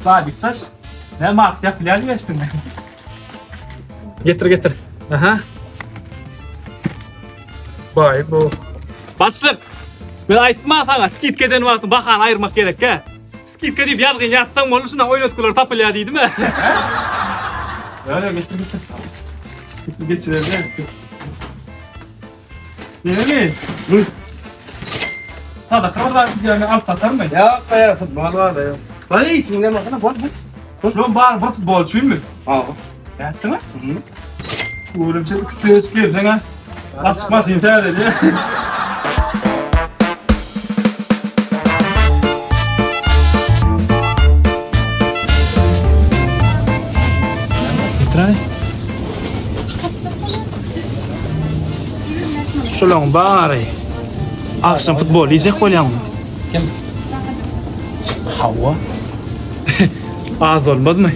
Ladikdaş. Ne mark ýapylýar diýeşdiň. Getir getir. Aha. Baý bu. Başlyk. Men aýtdym ha saňa skidka eden wagtyň bahany aýyrmak gerek he. Skidka diýip ýazgyn ýazsaň boldy şunda oýnatgylar tapylýar diýdim he. Ýa getir getir. Getir geçirelim. Nemi? Sadaka bir zat diýýän alyp satarmy? Ýok, ýa futbol bar ýa. Baý, içinden baksana, bol bu. Şuň bar bir futbol üçinmi? Hawa. Nätdiňmi? Görümçe küçüğe çık gelseň ha. Açyk maşyn täzeli. Getir Şulaň bary akşam futbol diýjek bolýaňmy? Kim? Hawa. Az bolmazmy?